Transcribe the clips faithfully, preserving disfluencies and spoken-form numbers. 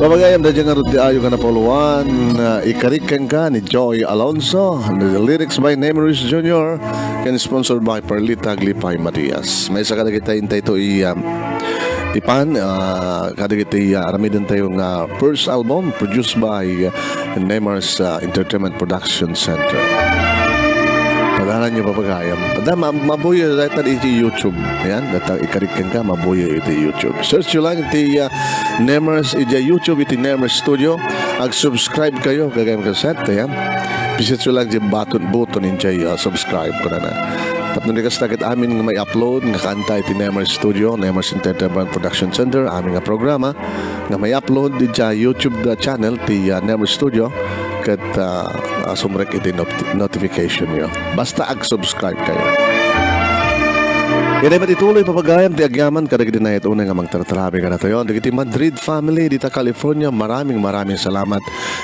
Pamagayam da dyan ngarud ti ayo nga napauloan, uh, Ikarik Kenka ni Joy Alonso, the lyrics by Nemeris Junior, ken sponsored by Perlita Aglipay Matias. Maysa kadagiti intay to i, um, ipan, uh, kadagiti, uh, aramiden tayo nga first album produced by, uh, Nemeris, uh, Entertainment Production Center. Padanan nyo, pamagayam. Pada, ma-, mabuyo dayta iti YouTube. Ayan, data Ikarik Kenka, mabuyo iti YouTube. Search nyo lang iti, uh, Nemeris iti YouTube, iti Nemeris Studio. Ag-subscribe kayo, gagayam kaset, ayan. Visit nyo lang di button, button iti, uh, subscribe ko na na. Tapno di kasta ket amin nga may upload, nga kanta iti Nemeris Studio, Nemeris Entertainment Production Center, amin nga programa, nga may upload iti YouTube da channel ti, uh, Nemeris Studio, ket, uh, uh, sumrek iti not-, notification nyo. Basta ag-subscribe kayo. Iti matituloy, pamagayam ti agyaman kadagiti nayat unay nga mangtartarabi kadatayo. Dagiti Madrid family, dita California, maraming, maraming salamat.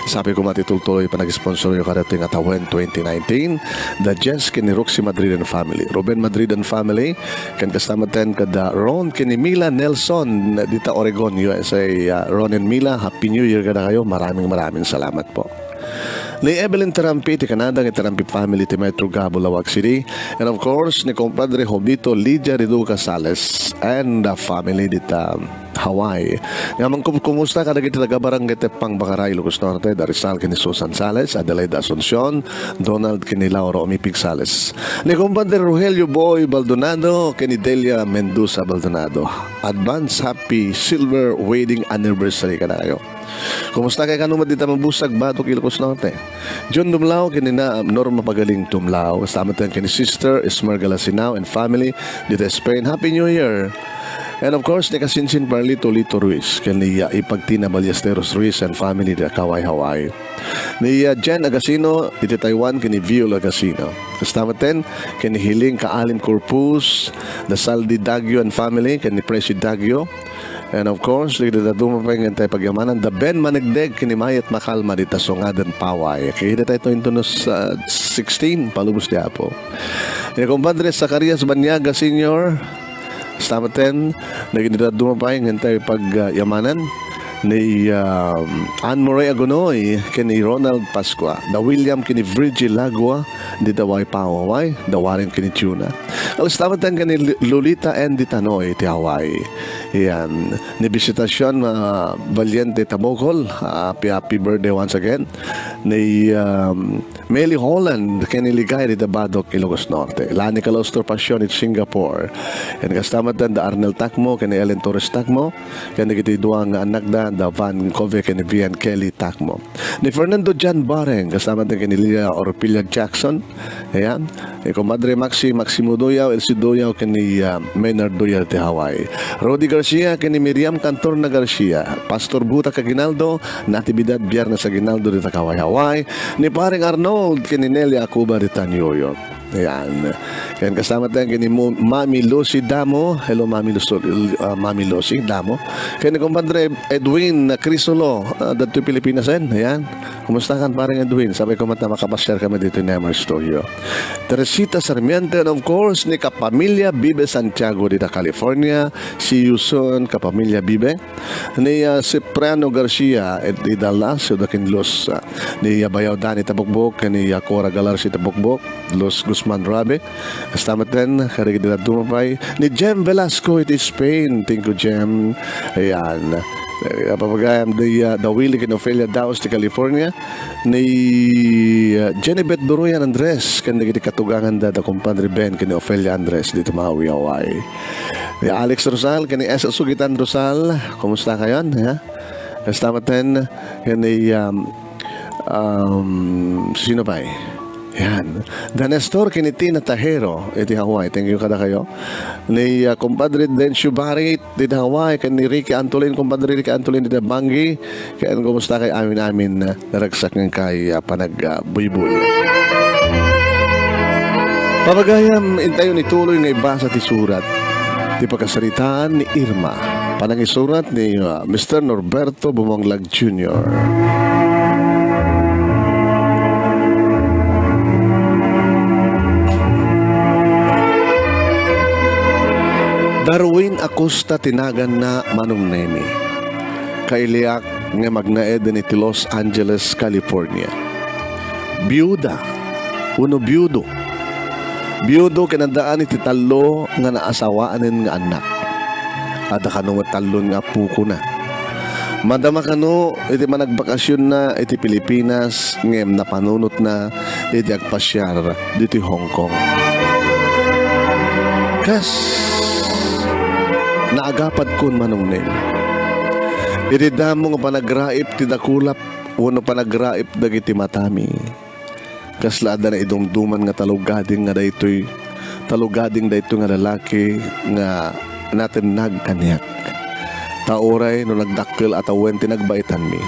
Sabi ko, matitultuloy pa nag-sponsor nyo kadatayo nga tawen twenty nineteen. The Jess ken ni Roxy Madrid and family. Ruben Madrid and family. Ken kasta met ken kada Ron ken ni Mila Nelson, dita Oregon, U S A. Ah, Ron and Mila, Happy New Year kada kayo. Maraming, maraming salamat po. Ni Evelyn Tarampi ti Canada, ni Tarampi family ti Metro Gabo, Laoag City. And of course, ni Compadre Jovito Lydia Riduca Sales and the family dita Hawaii. Nga mangkum-, kumusta kadagiti taga-barangay Tepang, Bakaray, Ilocos Norte, da Rizal ken ni Susan Sales, Adelaide Asuncion, Donald ken ni Lauro Umipig Sales. Ni Compadre Rogelio Boy Baldonado ken ni Delia Mendoza Baldonado. Advance happy silver wedding anniversary kanayo. Kumusta kay kano met dita Mabusag, Batok, Ilocos Norte? John Dumlao ken ni na Norma Pagaling Dumlao. Kasta met ken ni Sister Esmeralda Sinao and family dita Spain. Happy New Year! And of course, ni Kasinsin Parlito Lito Ruiz ken ni, uh, Ipagtina Ballesteros Ruiz and family dita Kauai, Hawaii. Ni, uh, Jen Agasino iti Taiwan ken ni Viol Agasino. Kasta met ken ni Hiling Kaalim Corpus, da Saldi Dagio and family ken ni Presi Dagio. And of course, dagiti dadduma pay nga intay pagyamanan, da Ben Manegdeg ken ni Mayet Makalma dita Sungaden, Paway. Kay dita ito into no sa sixteen, palubos ti Apo. Ni Compadre Zacarias Banyaga Senior, kasta met ken dagiti dadduma pay nga intay pagyamanan, ni, um, Anne Murray Agunoy ken ni Ronald Pascua, da William ken ni Virgil Lagua, dita Waipaw, Hawaii, da Warren ken ni Juna. Kasta met ken ni Lu-, Lolita and Tanoy ti Hawaii. Yan. Ni Visitacion, ah, Valiente Tabocol, ah, happy, happy birthday once again. Ni, um, Meli Holland, ken ni Ligay dita Batok, Ilocos Norte. Lani Calostro Passion iti Singapore. Ken kasta met da Arnel Tacmo, ken ni Ellen Torres Tacmo, ken dagiti dua nga annakda, da Van Cove, ken ni Vian Kelly Tacmo. Ni Fernando Jan Bareng, kasta met ken ni Lia Orpilla Jackson. Ayan. Ni Comadre Maxi, Maximo Doyaw, Elsie Doyaw, ken ni, ah, Maynard Doyaw ti Hawaii. Rudy Garcia, ken ni Miriam Cantorna Garcia. Pastor Butak Aguinaldo, Natividad Biernes Aguinaldo dita Kauai, Hawaii. Ni Pareng Arnold, ken ni Nelly Acuba dita New York. Ayan. Ken kasta met ken ni Mo-, Mami Lucy Damo. Hello, Mami Lucy, ah, Mami Lucy Damo. Ken ni Compadre Edwin Crisolo, ah, ditoy Pilipinas, en. Ayan. Kumusta kan, Pareng Edwin? Sabi ko met a makapasiar kami ditoy Nemeris Studio. Teresita Sarmiento, and of course, ni kapamilya Bibe Santiago dita California. See you soon, kapamilya Bibe. Ni, ah, Cipriano Garcia, iti Dallas, ken Luz, ah, ni, ah, Bayaw Dani Tabukbok, ni, ah, Cora Galarsi Tabukbok, Luz Guzman Rabe, kasta met ken, kadagiti dadduma pay, ni Jem Velasco iti Spain, thank you, Jem. Ayan. Eh, papagayam di, ah, da Willie ken Ofelia Daos ti California, ni, ah, Jenny Beth Doroyan Andres, ken dagiti katuganganda da Compadre Ben ken ni Ofelia Andres dita Maui, Hawaii. Ni Alex Rosal, ken ni S. Sugitan Rosal, kumusta kayon, ha? Kasta met ken ni, um, um, sino pay? Yan. Da Nestor ken ni Tina Tajero, iti Hawaii. Thank you kada kayo. Ni, uh, Compadre Dencio Barit, dita Hawaii, ken ni Ricky Antolin, Compadre Ricky Antolin, dita Bangui. Ken kumusta kay amin-amin, uh, naragsak nga kay, uh, panag, uh, buybuy. Pamagayam, intayon ituloy nga ibasa ti surat. Ti pakasaritaan ni Irma. Panangisurat ni, uh, Mister Norberto Bumanglag Junior. Darwin Acosta ti naganna, Manong Nemi. Kailiak nga agnaed iti Los Angeles, California. Biuda wenno biudo. Biudo ken addaan iti tallo nga naasawaanen nga annak. Adda kano met tallon nga appokona. Madama kano iti managbakasionna iti Pilipinas ngem napanunotna iti agpasiar ditoy Hong Kong. Kas naagapadkon, Manong Nemi, iti damo nga panagraip ti dakulap wenno panagraip dagiti matami, kasla adda naidumduman nga talugading nga daytoy, talugading daytoy nga lalaki nga natennag kaniak. Ta uray no nagdakkel a tawen ti nagbaitanmi,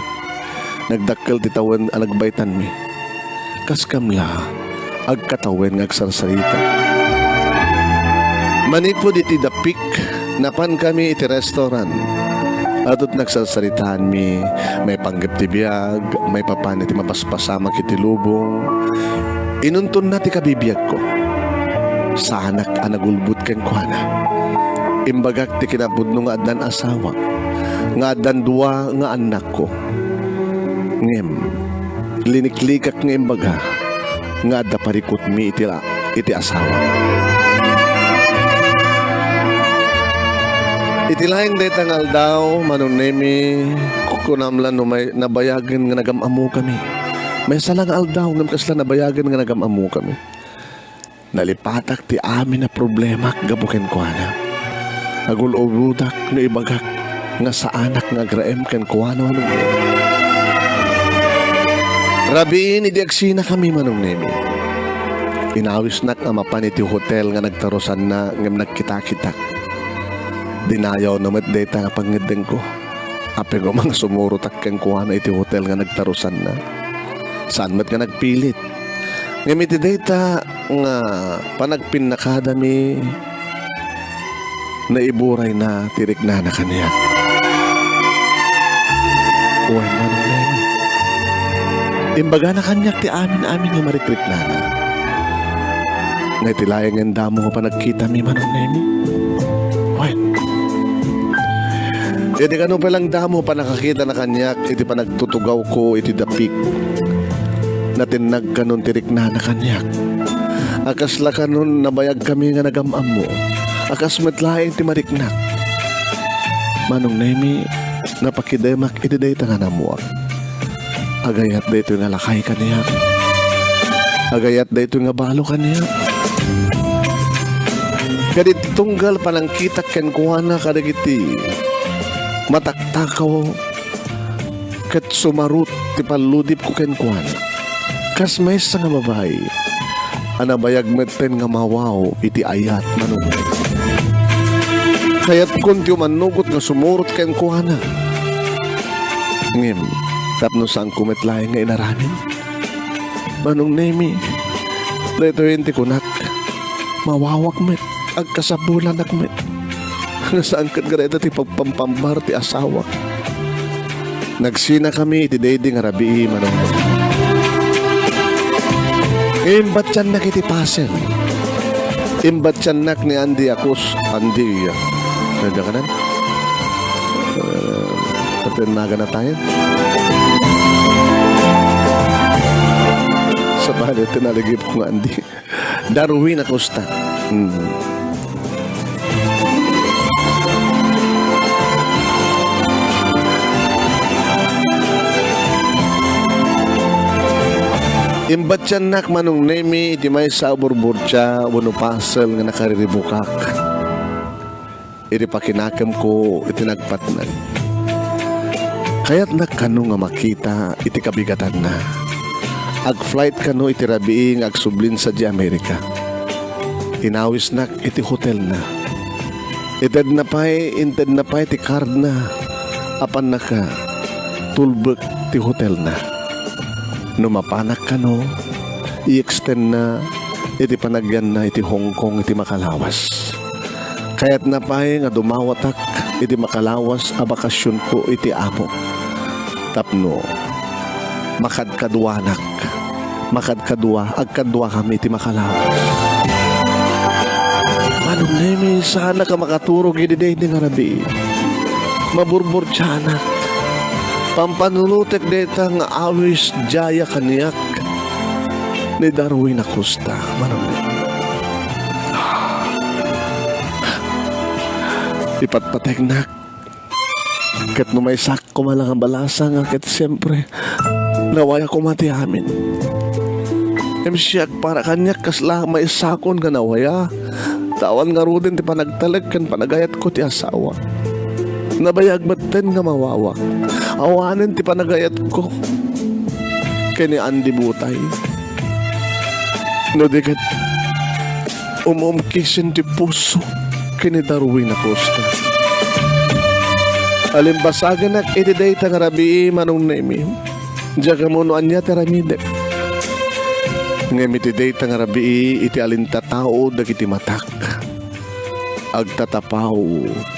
nagdakkel ti tawen a nagbaitanmi, kaskam la agkatawen nga agsarsarita. Manipud iti dapik, napankami iti restaurant. Adto't nagsarsaritaanmi, maipanggep ti biag, maipapan iti mapaspasamak iti lubong. Inuntonna ti kabibiagko. Saanak a nagulbod kenkuana. Imbagak ti kinapudno nga addan asawak, nga addan dua nga annakko. Ngem, liniklikak nga imbaga nga adda parikutmi iti la-, iti asawa. Iti laeng dayta nga aldaw, Manong Nemi, kunam la no may nabayagen nga nagam-ammokami. Maysa la nga aldaw, ngem kasla nabayagen nga nagam-ammokami. Nalipatak ti amin a problemak gapu kenkuana. Agul-ulodak no ibagak nga saanak nga agraem kenkuana, Manong Nemi. Rabiin idi agsinakami, Manong Nemi. Inawisnak a mapan iti hotel nga nagtarusanna ngem nagkitakitak. Dinayawna met dayta nga pangngeddengko. Apay koma nga sumurotak kenkuana iti hotel nga nagtarusanna. Saan met nga nagpilit. Ngem iti dayta nga panagpinnakadami, naiburayna ti riknana kaniak. Wen, Manong Nemi. Imbagana kaniak ti amin-amin nga marikriknana. Nga iti laengen damo nga panagkitami, Manong Nemi. Wen. Iti kano pay lang damo panakakitana kaniak iti panagtutugawko iti dapik. Natennag kanon ti riknana kaniak. A kasla kanon nabayagkami nga nagam-ammo. A kas met laeng ti mariknak. Manong Nemi, napakidemak iti dayta nga nammuak. Agayat daytoy nga lakay kaniak. Agayat daytoy nga balo kaniak. Ket iti tunggal panangkitak kenkuana kadagiti mataktakaw ket sumarut ti palludipko kenkuana. Kas maysa nga babai a nabayag metten nga mawaw iti ayat, Manong. Kayatkon ti umannugot nga sumurot kenkuana. Ngem, tapno saanko met laeng nga inaramid, Manong Nemi, daytoyen ti kunak, mawawak met, agkasapulanak met. Nga saan ket nga dayta ti pagpampambar ti asawak. Nagsinakami iti daydi nga rabii, Manong. Imbattiannak iti pasen. Imbattiannak ni Andy a kus-, Andy, ah, ano diyan kanan? Eh, pati nagana tayo. Sa palit, naligip ko nga, Andy. Darwin Acosta. Hmm. Imbattiannak, Manong Nemi, iti maysa a burburtia wenno pasel nga nakariribukak iti pakinakemko iti nagpatnag. Kayatnak kano nga makita iti kabigatanna. Ag-flight kano iti rabii nga agsublin sadiay Amerika. Inawisnak iti hotelna. Itedna pay, intedna pay ti cardna a pannakatulbek ti hotelna. No mapanak kano, i-extendna iti panagyanna iti Hong Kong iti makalawas. Kayatna pay nga dumawatak iti makalawas a bakasionko iti Apo. Tapno makadkaduanak, makadkadua, agkaduakami iti makalawas. Manong Nemi, saanak a makaturog idi daydi nga rabii. Maburburtianak. Pampanunotek dayta nga awis diay a kaniak ni Darwin Acosta, Manong Nemi. Ipatpategnak. Ket no maysak koma la nga balasang, ket siempre, nawaya koma ti amin. Ngem siak, para kaniak, kasla maysakon nga nawaya, ta awan ngaruden ti panagtalek ken panagayatko ti asawa. Nabayag metten nga mawawak. Awanen ti panagayatko ken ni Andy Butay. No di ket, umumkisen ti puso ken ni Darwin Acosta. Alimbasaganak iti dayta nga rabii, Manong Nemi. Diak ammo no ania ti aramidek. Ngem iti dayta nga rabii, iti alintatao dagiti matak, agtatapaw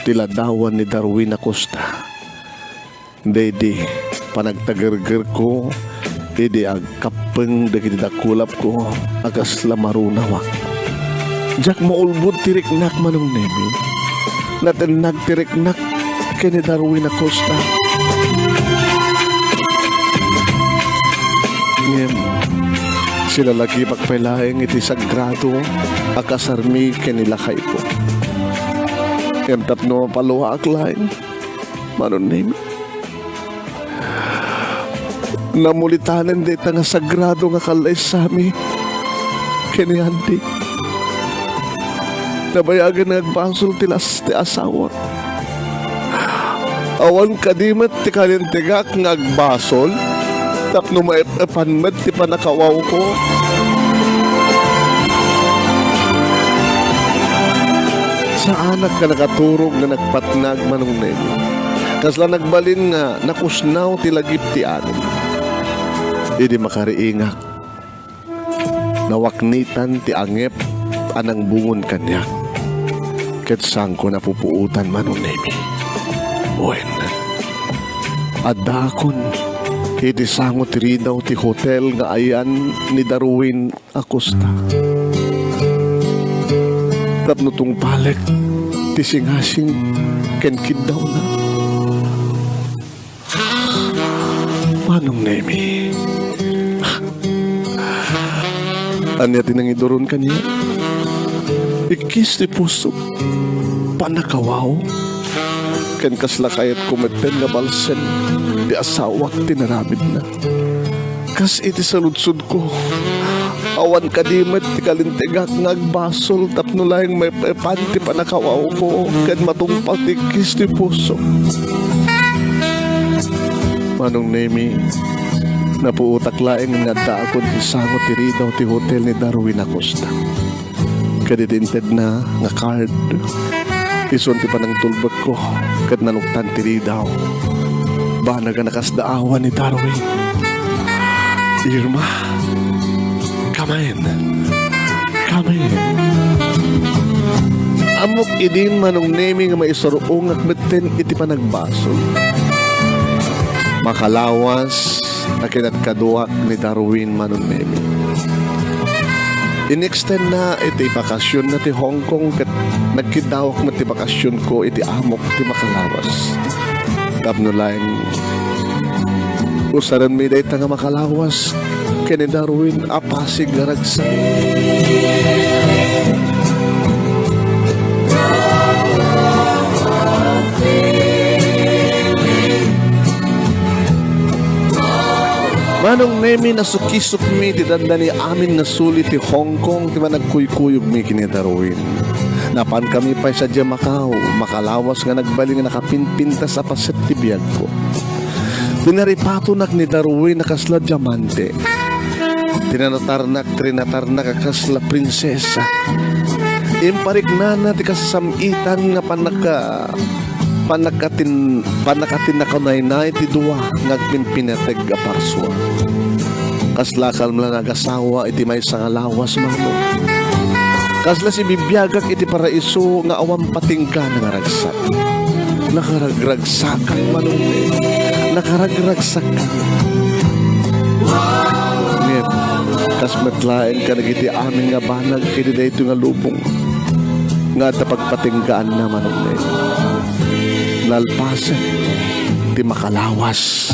ti ladawan ni Darwin Acosta. Daydi panagtagergerko idi agkappeng dagiti dakulapko a kasla marunawak. Diak maulbod ti riknak, Manong Nemi. Natennag ti riknak ken ni Darwin Acosta. Ngem, silalagipek pay laeng iti sagrado a kasarmi ken ni lakayko. Ngem tapno mapaluaak laeng, Manong Nemi, namulitanen dayta nga sagrado nga kallaysami ken ni Andy. Nabayagen nga agbasol ti las-, ti asawa. Awan kadi met ti kalintegak nga agbasol tapno maep-epan met ti pannakawawko. Saanak a nakaturog nga nagpatnag, Manong Nemi. Kasla nagbalin nga nakusnaw ti lagip ti amin. Idi makariingak, nawaknitan ti angep a nangbungon kaniak, ket saanko napupuotan, Manong Nemi. Wen, addaakon iti sango ti ridaw ti hotel nga ayan ni Darwin Acosta tapno tungpalek ti singasing ken kiddawna. Manong Nemi, ania ti nangiduron kaniak? Ikkis ti puso, pannakawaw, ken kasla kayatko metten nga balsen ti asawak ti naramidna. Kas iti saludsodko, awan kadi met ti kalintegak nga agbasol tapno laeng maep-epan ti pannakawawko ken matungpal ti ikkis ti puso. Manong Nemi, napuotak laeng nga addaakon ti sango ti ridaw ti hotel ni Darwin Acosta. Ket iti intedna nga card, isun ti panangtulbekko ket naluktan ti ridaw. Banag a nakasdaawan ni Darwin. Irma, come in. Come in. Ammok idin, Manong Nemi, nga maisarungak metten iti panagbasol. Makalawas, a kinadkaduak ni Darwin, Manong Nemi. In-extendna iti bakasionna ti Hong Kong ket nagkiddawak met ti bakasionko iti amok ti makalawas. Tapno laeng usarenmi dayta nga makalawas ken ni Darwin a Pasig a ragsak. Manong Nemi, nasukisukmi ti dandani amin nga suli ti Hong Kong ti panagkuykuyogmi ken ni Darwin. Napankami pay sadiay Macau, makalawas nga nagbalin nga nakapinpintas a paset ti biagko. Tinaripatonak ni Darwin a kasla diamante. Tinanatarnak, trinatarnak a kasla prinsesa. Impariknana ti kasasam-itan nga pannaka-, pannakatin-, pannakatinakunaynay ti dua nga agpinpinateg a parsua. Kasla kalmla nga agasawa iti maysa nga lawas, Manong. Kasla sibibiagak iti paraiso nga awan patinggana nga ragsak. Nakaragragsakak, Manong. Nakaragragsakak. Ngem, kas met laeng kadagiti amin nga banag iti daytoy nga lubong nga adda pagpatinggaanna, Manong. Nalpasen. ti makalawas.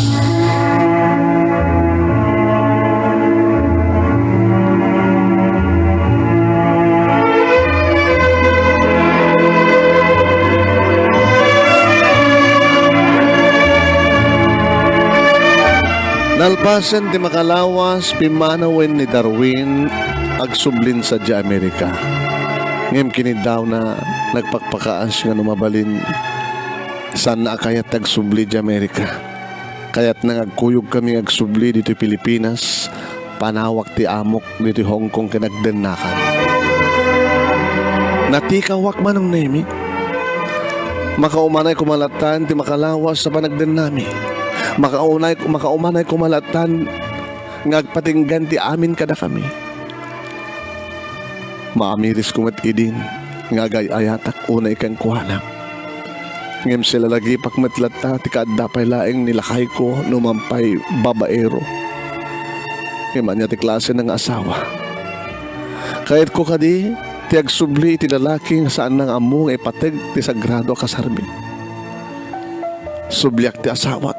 Nalpasen ti makalawas, pimmanawen ni Darwin, agsublin sadiay Amerika. Ngem kiniddawna, nagpakpakaas nga no mabalin, saanna a kayat ti agsubli idiay Amerika. Kayatna nga agkuyogkami nga agsubli ditoy Pilipinas, panawak ti amok ditoy Hong Kong ken agdennakan. Natikawak, Manong Nemi. Makaumanay koma latta ti makalawas a panagdennami. Makaunay, makaumanay koma latta nga agpatinggan ti amin kadakami. Maamirisko met idin nga agay-ayatak unay kenkuana. Ngem silalagipak met latta ti kaadda pay laeng ni lakayko no man pay babaero. Ngem ania ti klasena nga asawa? Kayatko kadi ti agsubli iti lalaki nga saanna nga ammo nga ipateg ti sagrado a kasarbi. Subliak ti asawak.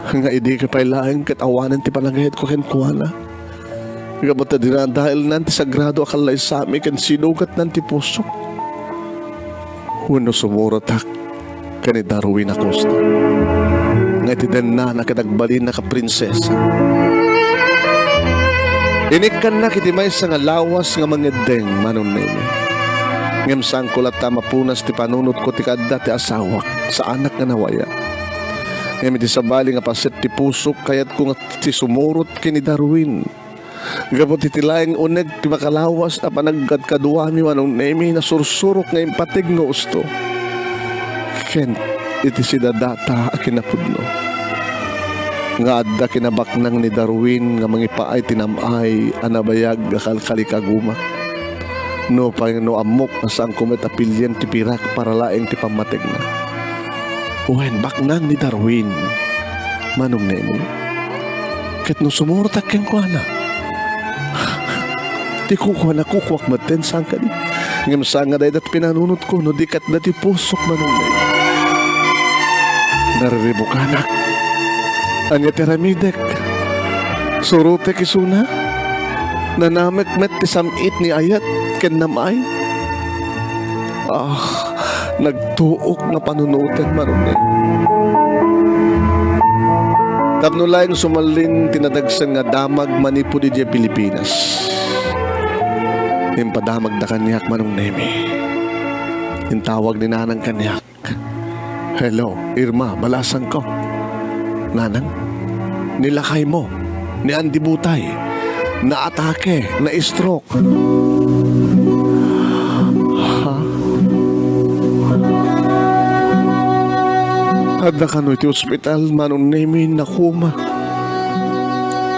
Nga idi pay laeng ket awanen ti panagayatko kenkuana. Gapu ta dinadaelnan ti sagrado a kallaysami ken sinugatnan ti pusok. Wenno sumurotak ken ni Darwin Acosta nga iti dennana ket agbalinnak a prinsesa. Inikkannak iti maysa nga lawas nga mangeddeng, Manong Nemi. Ngem saanko latta a mapunas ti panunotko ti kaadda ti asawak, saanak nga nawaya. Ngem iti sabali nga paset ti pusok, kayatko nga ti sumurot ken ni Darwin. Gapu ti, ti laeng uneg ti makalawas a panagkadkaduami, Manong Nemi, nasursurok nga impateg nga usto. Ken iti sidadata a kinapudno nga adda kinabaknang ni Darwin nga mangipaay ti nam-ay a nabayag a kalkalikagumak. Nupay no ammok a saanko met a pilien ti pirak para laeng ti pammategna. Wen, baknang ni Darwin, Manong Nemi. Ket no sumurotak kenkuana, ti kukuana, kukuak metten, saan kadi? Ngem saan nga dayta ti pinanunotko no di ket dayta ti pusok, Manong Nemi. Nariribukanak. Ania ti aramidek? Surotek isuna? Nanamek met ti sam-it ni ayat ken nam-ay. Ah, nagtuok nga panunoten, Manong Nemi. Tapno laeng sumallin ti nadagsen nga damag manipud idiay Pilipinas. Impadamagda kaniak, Manong Nemi. Intawag ni Nanang kaniak. "Hello, Irma, balasangko." "Nanang, ni lakaymo, ni Andy Butay, naatake, na-stroke." "Ha? Adda kano iti ospital, Manong Nemi, nakuma."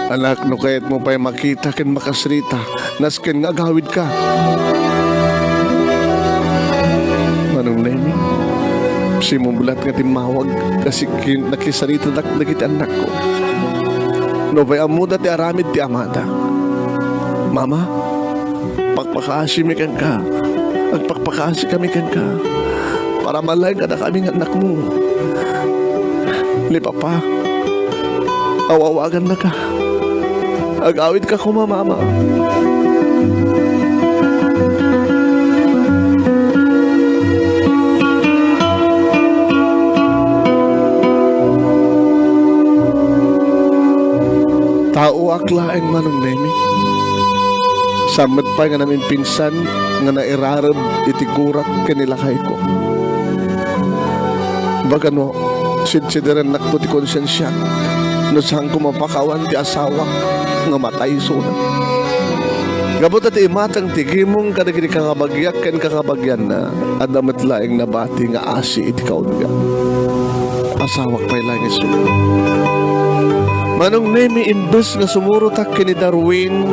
"Anak, no kayatmo pay makita ken makasarita, nasken nga agawidka." Manong Nemi, simublat nga timmawag, kasi kin-, nakisaritadak dagiti annakko. Nupay ammoda ti aramid ti amada. "Mama, pakpakaasimi kenka. Agpakpakaasikami kenka. Para malaeng kadakami nga annakmo. Ni Papa, awawagannaka. Agawidka koma, Mama." Taoak laeng, Manong Nemi. Saan met pay nga namimpinsan nga nairareb iti gurak ken ni lakayko. Baga no, sidsidirennakto ti konsensiak no saanko mapakawan ti asawak nga matay isuna. Gapu ta ti imatang ti gimong kadagiti kakabagiak ken kakabagianna, adda met laeng nabati nga asi iti kaunga. Asawak pay laeng isu. Manong Nemi, imbes nga sumurotak ken ni Darwin,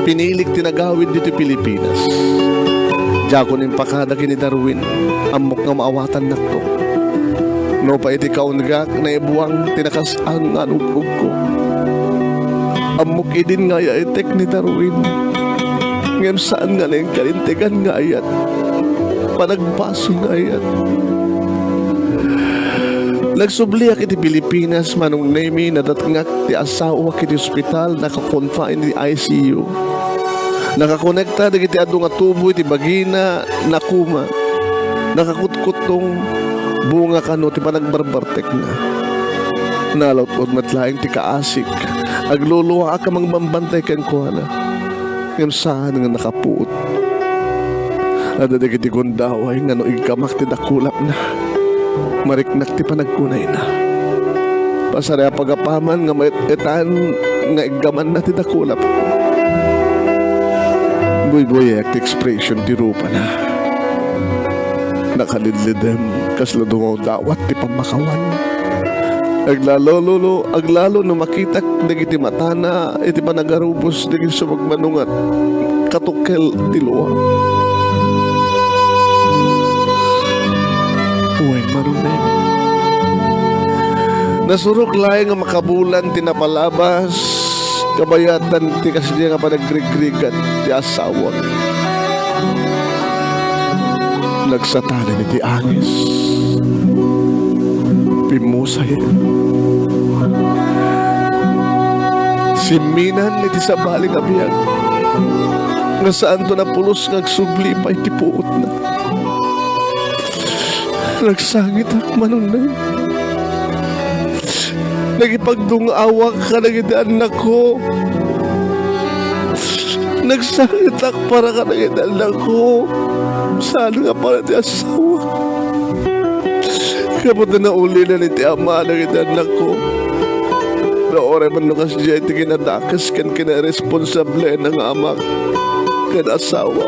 pinilik ti nagawid ditoy Pilipinas. Diakon impakada ken ni Darwin, ammok nga maawatannakto. Nupay iti kaungak, naibuang ti nakas-ang nga anug-ugko. Ammok idin nga ay-aytek ni Darwin, ngem saan nga nainkalintegan nga ayat, panagbasol nga ayat. Nagsubliak iti Pilipinas, Manong Nemi, nadatngak ti asawak iti ospital, naka-confine iti I C U. Nakakonekta dagiti adu nga tubo iti bagina, nakuma. Nakakutkuttong bunga kano ti panagbarbartekna. Nalawtod met laeng ti kaasik. Agluluaak a mangbambantay kenkuana. Ngem saan nga nakapuot. Adda dagiti gundaway nga no iggamak ti dakulapna, mariknak ti panagkunayna. Pasariapag apaman nga maet-etan nga iggamanna ti dakulapko. Buybuyaek ti expression ti rupana. Nakalidlidem kasla dungawdawat ti pammakawan. Aglalo, lolo, aglalo no makitak dagiti matana iti panagarubos dagiti sumagmamano nga katukkel ti lua. Wen, Manong Nemi. Nasurok laeng nga makabulan ti napalabas, kabayatan ti kasdiay nga panagrigrigrigat ti asawak. Nagsatanen iti angis. Pimmusayen. Simminan iti sabali nga biag nga saanto napulos nga agsubli pay ti puotna. Nagsangitak, Manong Nemi. Nagipagdung-awak kadagiti annakko. Nagsangitak para kadagiti annakko. Saan nga para ti asawa. Gapu ta naulinan iti ama dagiti annakko. Nauray man no kasdiay ti kinadakes ken kinaresponsable nga ama ken asawa.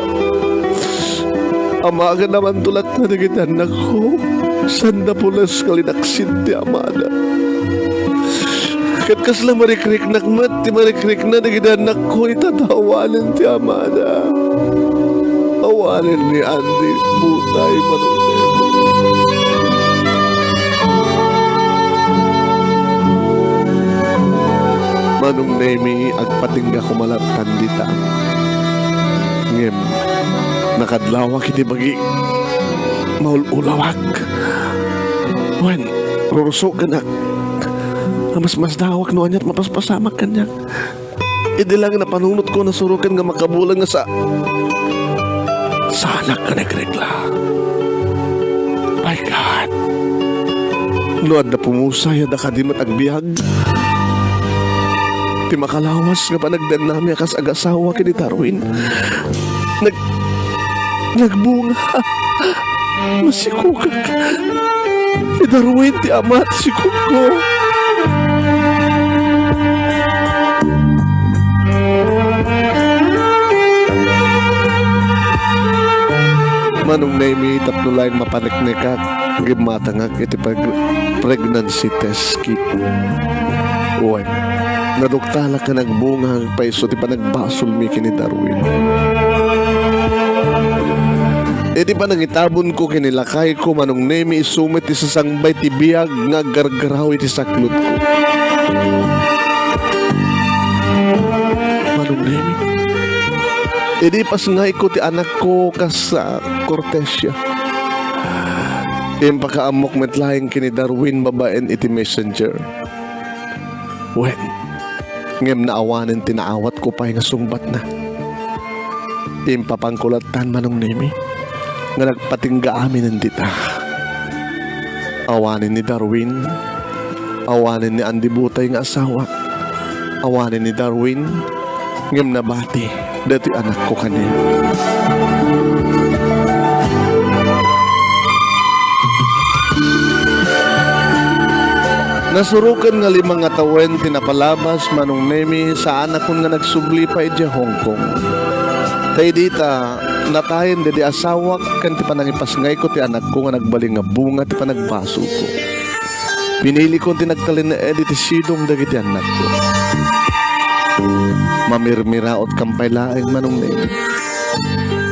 Ama ken amanto latta dagiti annakko. Sanda pulos nga linaksid ti amada. Ket kasla marikriknak met ti marikrikna dagiti annakko ita ta awanen ti amada. Awanen ni Andy, butay, Manong Nemi. Manong Nemi, agpatingga koma lattan dita. Ngem, nakadlawak iti bagi, maul-ulawak. Wen, rurusokenak. Amasmasdawak no aniat mapaspasamak kaniak. Idi lang napanunotko, nasuroken nga makabulan nga sa-, saanak nga nagregla. My God! No adda pumusay, adda kadi met agbiag. Ti makalawas nga panagdennami a kas agasawa ken ni Darwin. Nag-, nagbunga. Masikugak. Ni Darwin ti ama ti sikugko. Manong Nemi, tapno laeng mapaneknekak, gimmatangak iti preg-, pregnancy test kit. Wen, naduktalak ken nagbunga agpayso ti panagbasolmi ken ni Darwin. Idi panangitabonko ken ni lakayko, Manong Nemi, isu met ti sasangbay ti biag nga aggargaraw iti saklotko. Manong Nemi, idi ipasngayko ti anakko kas, ah, kortesia, impakaammok met laeng ken ni Darwin babaen iti messenger. Wen, ngem naawanen ti naawatko pay nga sungbatna. Impapanko lattan, Manong Nemi, nga nagpatingga aminen dita. Awanen ni Darwin, awanen ni Andy butay nga asawa, awanen ni Darwin, ngem nabati datoy anakko kaniak. Nasuroken nga lima nga tawen ti napalabas, Manong Nemi, saanakon nga nagsubli pay idiay Hong Kong. Ta idi ta natayen daydi asawak ken ti panangipasngayko ti anakko nga nagbalin nga bunga ti panagbasolko. Pinilikon ti nagtalinaed iti sidong dagiti annakko. Mamirmirautkan pay laeng, Manong Nemi.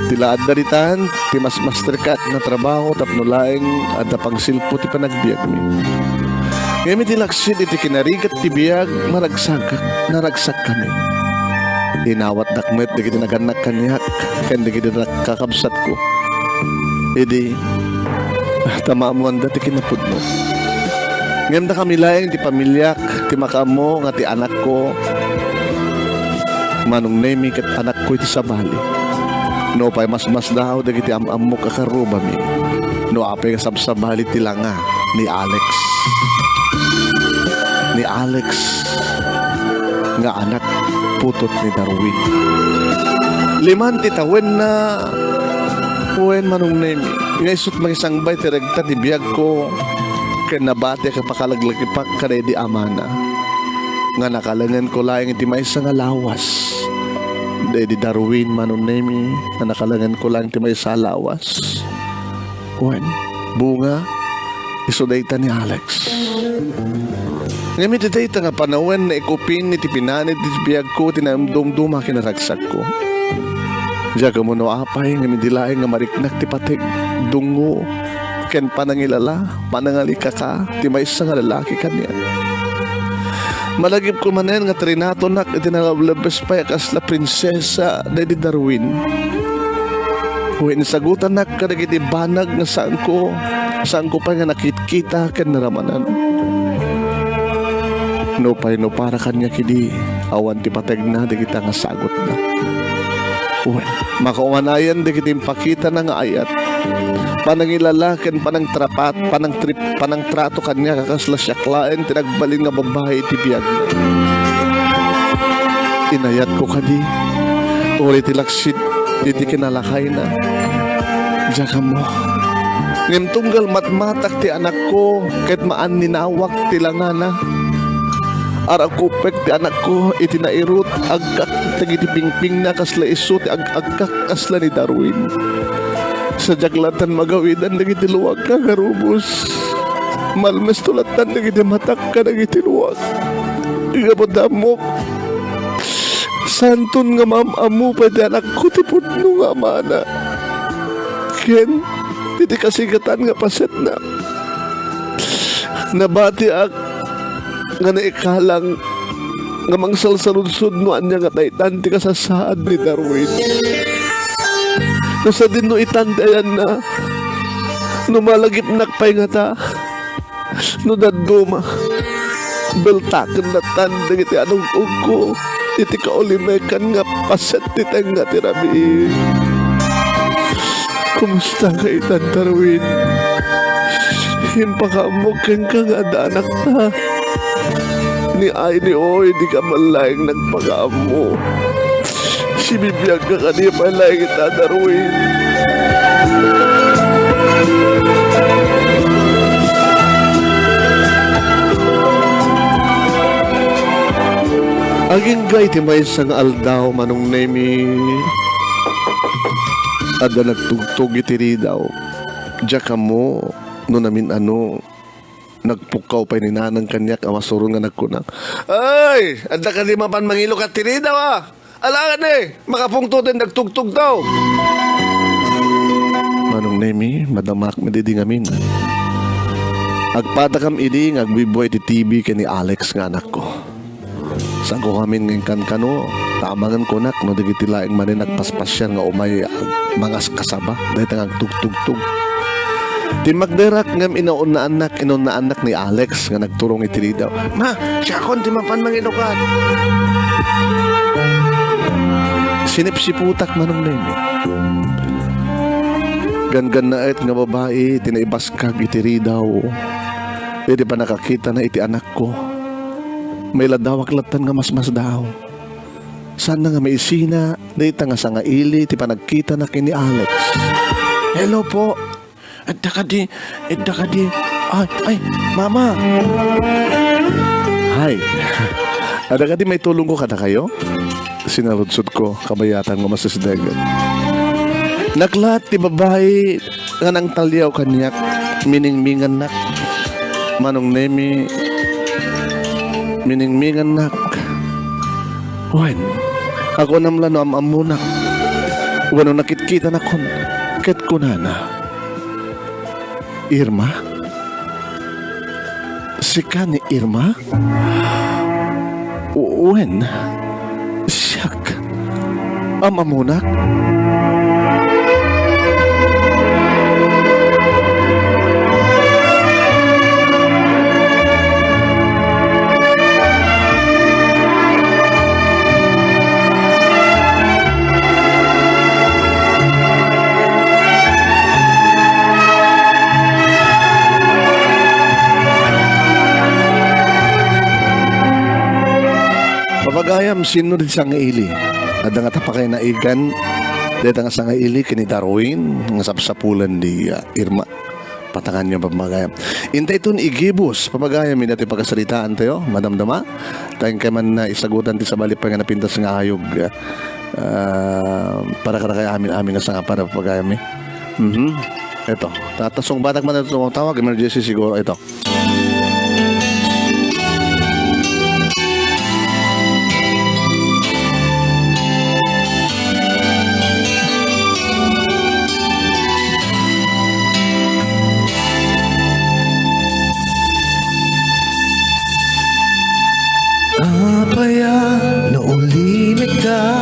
Ti la adda ditan, ti masmasterkak nga trabaho tapno laeng adda pangsilpo ti panagbiagmi. Ngem iti laksid iti kinarigat ti biag, maragsakak, naragsakkami. Inawatdak met dagiti nagannak kaniak ken dagiti kakabsatko. Idi, tamamanda ti kinapudno. Ngem dakami laeng ti pamiliak ti makaammo nga ti anakko, Manong Nemi, ket anakko iti sabali. Nupay masmasdaaw dagiti am-ammok a karrubami, no apay nga sabsabali ti langa ni Alex. Ni Alex nga anak putod ni Darwin. Liman ti tawenna, wen, Manong Nemi, nga isut' mangisangbay ti regta ti biagko, ken nabatiak a pakalaglagipak kadaydi amana, nga nakalengenko laeng iti maysa nga lawas. Daydi Darwin, Manong Nemi, nga nakalengenko laeng ti maysa a lawas. Wen, bunga, isu dayta ni Alex. Ngem iti dayta nga panawen, naikupin iti pinanit ti biagko ti naimdumduma ken naragsakko. Diak ammo no apay, ngem idi laeng nga mariknak ti pateg, dungngo, ken panangilala, panangalikaka ti maysa nga lalaki kaniak. Malagipko manen nga trinatonak iti nalablebbes pay a kasla prinsesa daydi Darwin. Wen, insagutanak kadagiti banag nga saanko, saanko pay nga nakitkita ken naramanan. Nupay no para kaniak idi, awan ti pategna dagita nga sagutna. Wen, makaumanayan dagiti impakitana nga ayat, panangilala ken panangtrapat, panangtrip, panangtrato kaniak a kasla siak laeng ti nagbalin nga babbai iti biagna. Inayatko kadi, uray ti laksit iti kinalakayna. Diak ammo. Ngem tunggal matmatak ti anakko ket maaninawak ti langana. Arakupek ti anakko iti nairut, agkak dagiti pingpingna kasla isu ti ag-agkak kasla ni Darwin. Sadiak lattan magawidan dagiti luak nga agarubos. Malmesto lattan dagiti matak kadagiti luak. Gapu ta ammok, saanton nga maam-ammo pay ti anakko ti pudno nga amana. Ken iti kasigatan nga pasetna, nabatiak nga naikalang nga mangsalsaludsod no ania nga taytan ti kasasaad ni Darwin. No sadin no itan ti ayanna, no malagipnak pay ngata, no dadduma, beltaken lattan dagiti anug-ugko iti kaulimekan nga paset ti tengnga ti rabii. Kumusta ka itan, Darwin? Impakaammok kenka nga adda anakta. Ni ay ni oy, dika man laeng nagpakaammo. Sibibiagka kadi pay laeng ita, Darwin. Agingga iti maysa nga aldaw, Manong Nemi, adda nagtugtog iti ridaw. Diak ammo no namin-ano, nagpukkaw pay ni Nanang kaniak a masuron nga nagkuna, "Ay, adda kadi mapan mangilukat ti ridaw, a? Ala kadi, makapungtoten dagtugtogtaw." Manong Nemi, madamak met idi ngamin. Agpadakam idi nga agbuybuay ti T V ken ni Alex nga anakko. Saanko ngamin nga inkankano, ta amangan kunak no dagiti laeng manen nagpaspasiar nga umay ag-, mangaskasaba, dayta nga agtugtugtog. Timmakderak ngem inaunnaannak, inunnaannak ni Alex nga nagturong iti ridaw. "Ma, siakon ti mapan mangilukat." Sinipsiputak, Manong Nemi. Ganggannaet nga babai ti naibaskag iti ridaw. Idi pannakakitana iti anakko, mailadawak lattan nga masmasdaaw. Saanna nga maisina dayta nga sangaili ti panagkitana ken ni Alex. "Hello po. Adda kadi, adda kadi. Ay, ay, mama." "Hay. Adda kadi maitulongko kadakayo?" sinaludsodko, kabayatan nga masisdegen. Naklaat ti babai nga nangtaliaw kaniak, miningmingannak. Manong Nemi, miningmingannak. Wen, agunam la no am-ammonak wenno nakitkitanakon, ket kunana, "Irma? Sika ni Irma?" "Wen, siak. Am-ammonak." Ayam, sino di sangaili? Adda nga tapakay naigan, deta nga sangaili, kini Darwin, nga sapsapulan di, ah, Irma. Patangan niyo, pamagayam. Inta iton igibus, pamagayam, ina ti pakasaritaan tayo, madamdama. Tayong kay man na isagutan ti sabali pa nga napintas nga ayog, ah, para karakay amin, amin nga sanga para, pamagayam, eh. Mhm. Ito. Tatasong batak man ito, tawag, emergency siguro ito. Apay a naulimek ka,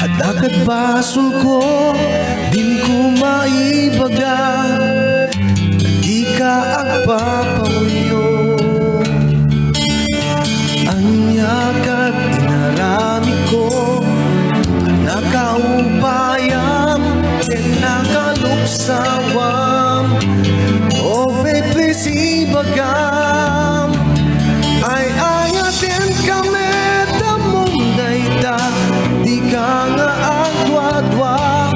adda kad basolko, dinko maibaga, dika agpapauyong. Ania kad inaramidko, a nakaupayam ken nakaluksaam. Oh, please, ibagam. Ay-ayatenka met ammom dayta, dika nga agduadua,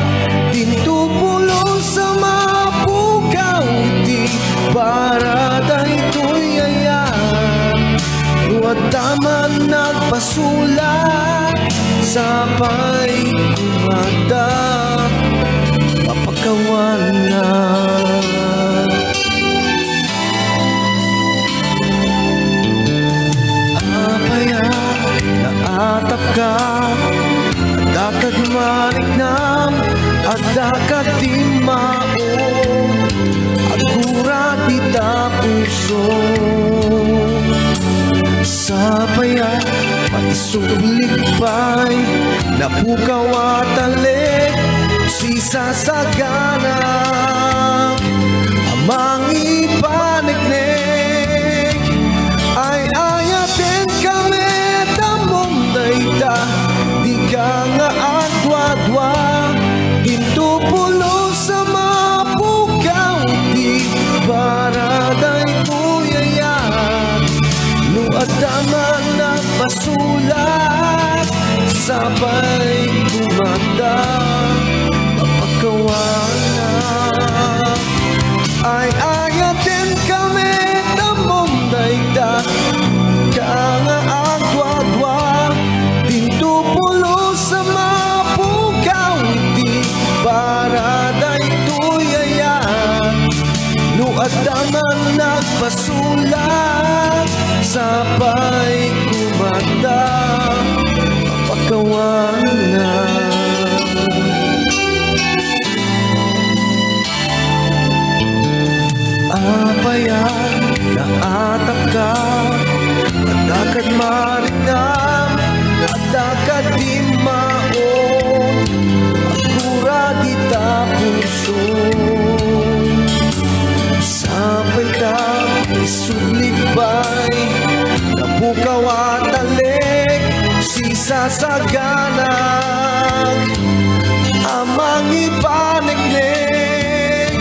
dinto pulos a mapukaw iti para daytoy ayat. No adda man nagpasulak, sapay koma ta mapakawanna. Apay a naatapka, adda kad mariknam, adda kad timmao, aggura dita puso. Sapay a maisublik pay, napukaw a talek, sisasagana a mangipaneknek. Ay-ayatenka met ammom dayta, dika nga agduadua, dinto pulos a mapukaw iti para daytoy ayat. No adda man nagpasulak, sapay koma ta mapakawanna. Ay-ayatenka met ammom dayta, dika nga agduadua, dinto pulos a mapukaw iti para daytoy ayat. No adda man nagpasulak, sapay koma ta mapakawanna. Apay a naatapka, adda kad mariknam, adda kad timmao, aggura dita puso. Sapay ta isublik pay, napukaw a talek, sisasaganak a mangipaneknek.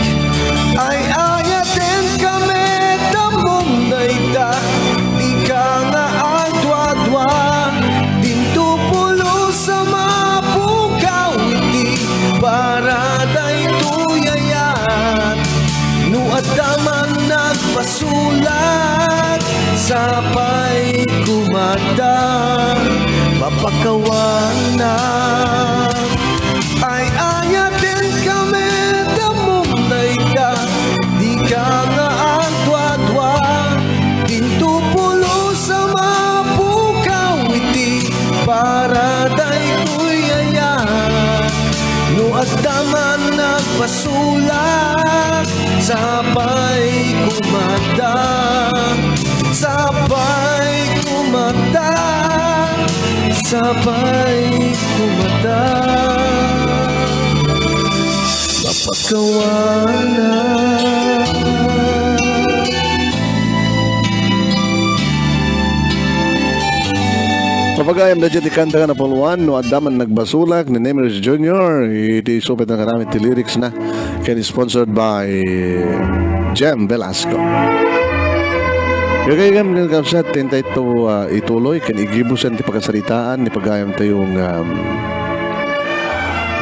Ay-ayatenka met ammom dayta, dika nga agduadua, dinto pulos a mapukaw iti para daytoy ayat. No adda man nagpasulak, sapay koma ta mapakawanna. Ay-ayatenka met ammom dayta, dika nga agduadua, dinto pulos a mapukaw iti para daytoy ayat. No adda man nagpasulak, sapay koma ta, sapay koma ta, sapay koma ta mapakawanna. Pagayam daydiay ti kanta nga napuluan, no adda man nagbasolak, ni Nemeris Junior, iti isupit nga aramid ti lyrics na, ken sponsored by Jem Velasco. Gagayyem nga kabsat, intay to, ah, ituloy ken igibusen ti pakasaritaan ni pagayam tayo nga, um,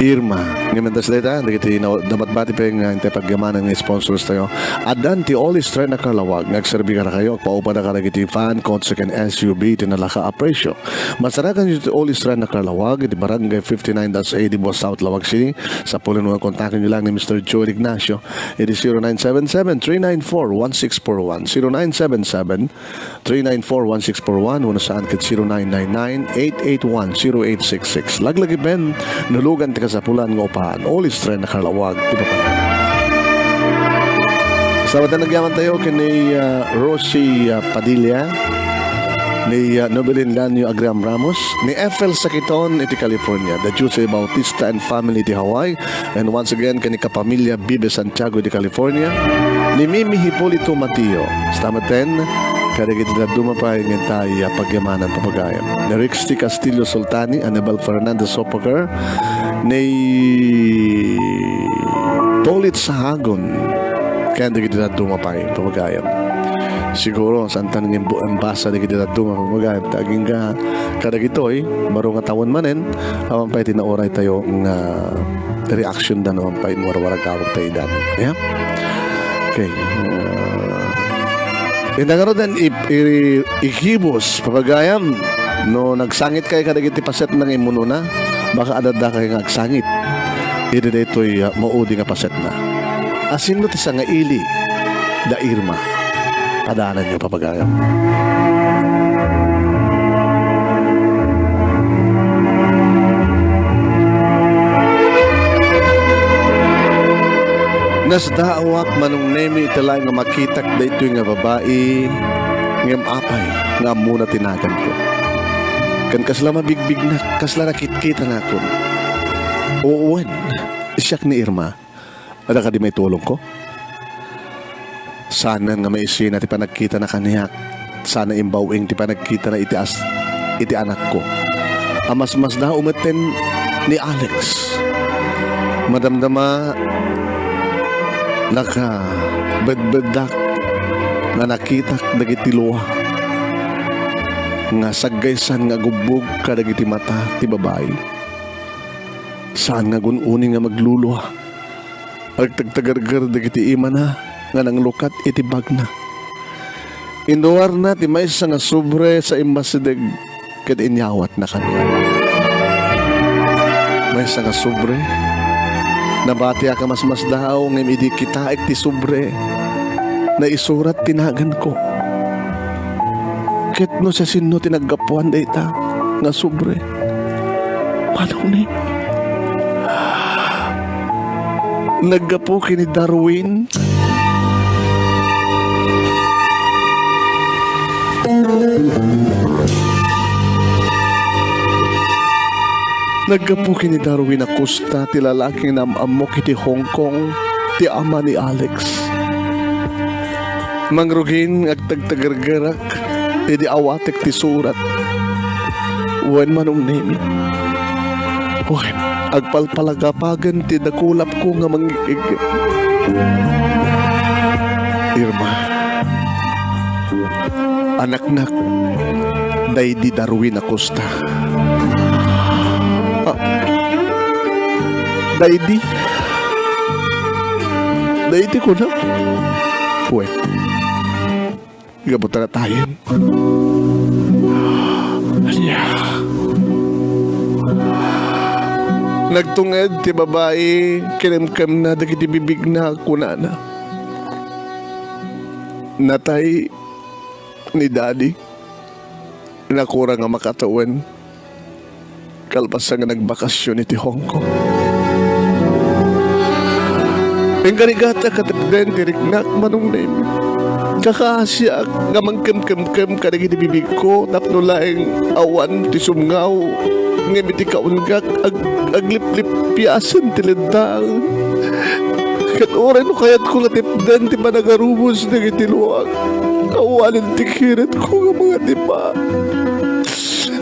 Irma. Ngem intas dayta, dagiti na-, nabatbati pay nga intay pagyamanan nga sponsors tayo. Addan ti All Strength a Carlawag nga agserbi kadakayo, agpaupada kadagiti fan, kotse ken S U V ti nalaka a presyo. Masarakan iti All Strength a Carlawag, iti Barangay fifty-nine dash eighty, Buas South, Laoag City. Sapulon nga kontaken nyo lang ni Mister Joel Ignacio. Iti zero nine seven seven, three nine four, one six four one, zero nine seven seven, three nine four, one six four one, wenno saan ket zero nine nine nine, eight eight one, zero eight six six. Laglagipen, nulugan ti kasapulan nga upahan. All Strength a Carlawag, ti papanag. Sabatan nagyaman tayo ken ni, ah, Rosie, ah, Padilla, ni, ah, Nobelin Lanio Agriam Ramos, ni F L Sakiton iti California, the Juicy Bautista and family iti Hawaii, and once again, ken ni kapamilya Bibe Santiago iti California, ni Mimi Hipolito Matio, stameten, kadagiti dadduma pay nga intay, ah, pagyamanan papagayam. Ni Rixty Castillo Sultani, Anabel Fernandez Sopaker, ni Tolit Sahagon, ken dagiti dadduma pay, papagayam. Siguro, saan ta nga imbu-, imbasa dagiti dadduma, papagayam. Ta agingga kadagitoy, baro nga tawen manen, awan pay ti nauray tayo nga reaction da no awan pay warwaragawag tayo idan. Yeah? Okay. Uh, inda ngaruden, i-, i-, igibus, papagayam, no nagsangit kayo kadagiti paset nga immunona, baka adda kayo nga agsangit. Idi daytoy, uh, maudi nga pasetna. Asinno ti sangaili da Irma? Padanan yo, papagayam. Nasdaawak, Manong Nemi, iti laeng nga makitak daytoy nga babai ngem apay nga ammona ti naganko. Ken kasla mabigbignak, kasla nakitkitanakon. Wen, siak ni Irma. Adda kadi maitulongko? Saanen nga maisina ti panagkitana kaniak. Saan a imbaw-ing ti panagkitana iti as-, iti anakko. A masmasdaaw metten ni Alex. Madamdama, nakabedbeddak nga nakitak dagiti lua nga saggaysan nga agubbog kadagiti mata ti babai. Saan nga gun-uni nga maglulua. Agtagtagerger dagiti imana nga nanglukat iti bagna. Inruarna ti maysa nga sobre sa immasideg ket inyawatna kaniak. Maysa nga sobre, nabatiak a masmasdaaw ngem idi kitaek ti sobre, naisurat ti naganko. Ket no siasino ti naggapuan dayta nga sobre? Manong Nemi. Naggapu ken ni Darwin. Naggapu ken ni Darwin Acosta, ti lalaki nga am-ammok iti Hong Kong, ti ama ni Alex. Mangrugin nga agtagtagergerak idi awatek ti surat. Wen, Manong Nemi. Wen, agpalpalagapagen ti dakulapko nga mangig-ig. Irma, anaknak, daydi Darwin Acosta. Ah, daydi. Daydi kuna. Wen. Gapu ta natayen. Ania? Nagtunged ti babai, kinimkemna dagiti bibigna, kunana, "Natay ni Daddy. Nakura nga makatawen." Kalpasan nga nagbakasyon iti Hong Kong. Inkarigata katepden ti riknak, Manong Nemi. Kakaasiak nga mangkemkemkem kadagiti bibigko tapno laeng awan ti sumngaw, ngem iti kaungak ag-, agliplippiasen ti lintang. Ket uray no kayatko nga tepden ti panagarubos dagiti luak, awanen ti kiretko nga mangatipa.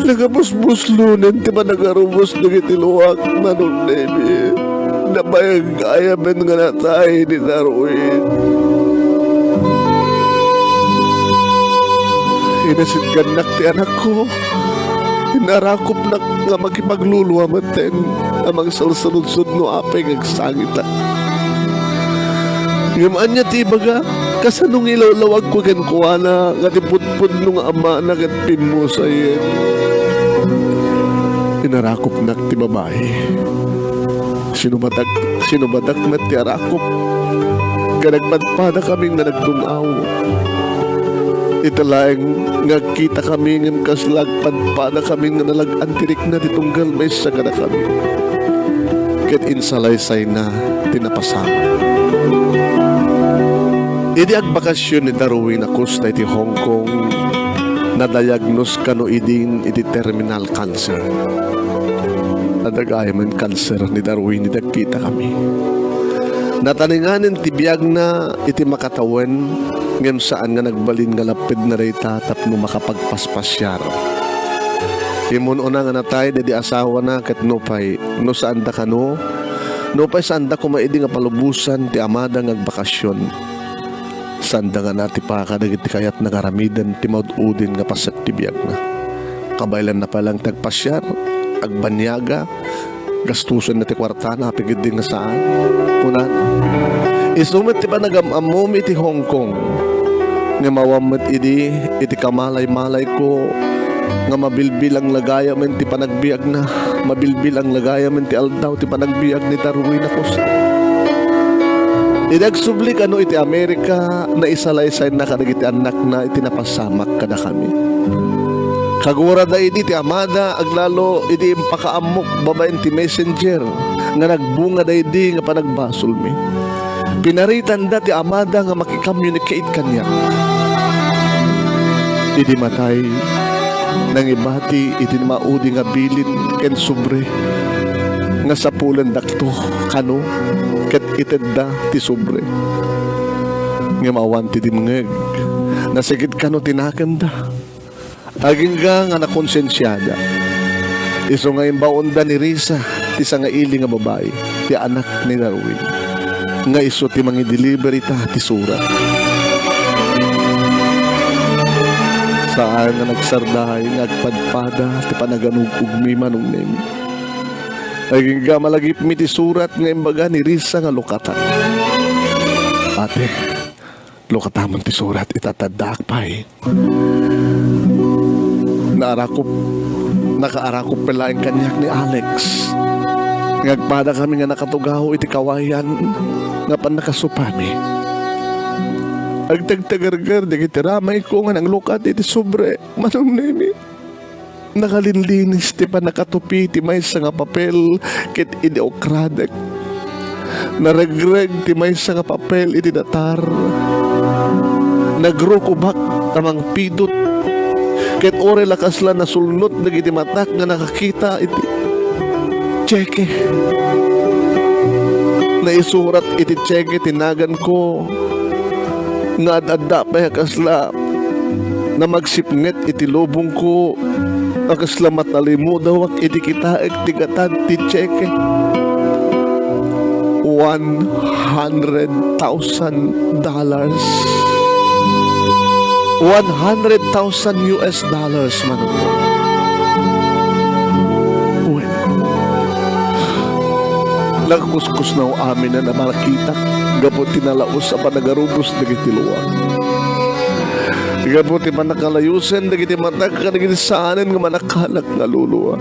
Nakabusbuslonen ti panagarubos dagiti luak, Manong Nemi. Nabayag ayaben nga natay ni Darwin. Inasitgannak ti anakko. Inarakupnak nga makipagluluwa metten a mangsalsaludsod no apay nga agsangitak. Ngem ania ti ibaga? Kasano nga ilawlawagko kenkuana nga ti pudpudno nga amana ket pimmusayen? Inarakupnak ti babai. Sinubatak, sinubatak met ti arakup. Ket nagpadpadakami nga nagdung-aw. Ita laeng nga agkitakami ngem kasla agpadpadakami nga nalag-an ti rikna ti tunggal maysa kadakami. Ket insalaysayna ti napasamak. Idi agbakasyon ni Darwin a Costa iti Hong Kong, nadiagnos kano idin iti terminal cancer. Adda gayam met cancer ni Darwin idi agkitakami. Nataninganen ti biagna iti makatawen, ngem saan nga nagbalin nga lappedna dayta tapno makapagpaspasiar. Immun-una nga natay daydi asawana ket nupay, no saanda kano, nupay saanda koma idi nga palubosan ti amada nga agbakasyon. Saanda nga natipaka dagiti kayatna nga aramiden ti maud-udin nga paset ti biagna. Kabaelanna pay laeng ti agpasiar, agbanyaga, gastusenna ti kuartana, apay ketdi nga saan? Kunana. Isu met ti panagam-ammomi iti Hong Kong. Ngem awan met idi, iti kamalay-malayko, nga mabilbilang la gayamen ti panagbiagna, mabilbilang la gayamen ti aldaw ti panagbiag ni Darwin a Costa. Idi agsubli kano iti Amerika, naisalaysayna kadagiti annakna iti napasamak kadakami. Kagurada idi ti amada, aglalo idi impakaammok babaen ti messenger nga nagbunga daydi nga panagbasolmi. Pinaritanda ti amada nga maki-communicate kaniak. Idi matay, nangibati iti maudi nga bilin ken sobre nga sapulendakto kano ket itedda ti sobre. Ngem awan ti dimngeg, nasigit kano ti nakemda. Agingga nga nakonsensiada. Isu nga imbaonda ni Risa, ti sangaili nga babai, ti anak ni Darwin, nga isu ti mangideliver ita ti surat. Saan nga nagsarday nga agpadpada ti panaganug-ugmi, Manong Nemi. Agingga malagipmi ti surat nga imbaga ni Risa nga lukatak. Ate, lukatamon ti surat, itataddaak pay. Naarakup, nakaarakup pay laeng kaniak ni Alex. Nga agpadakami nga nakatugaw iti kawayan nga pannakasupami. Agtagtagargar dagiti ramayko nga nanglukat iti sobre, Manong Nemi. Nakalinlinis ti pannakatupi ti maysa nga papel ket idi ukradek. Naregreg ti maysa nga papel iti datar. Nagrukobak ta mangpidut. Ket uray la kasla nasulnot dagiti matak nga nakakita iti tseke. Naisurat iti tseke ti naganko nga ad-adda pay a kasla namagsipnget iti lubongko a kasla matalimudawak iti kitaek ti gatad ti tseke. One hundred thousand dollars. One hundred thousand U S dollars, Manong. Wen, nagkuskusnaw amin a namakitak gapu ti nalaus a panagarubos dagiti lua. Gapu ti pannakalayosen dagiti matak kadagiti saanen nga manakkalak nga lulua.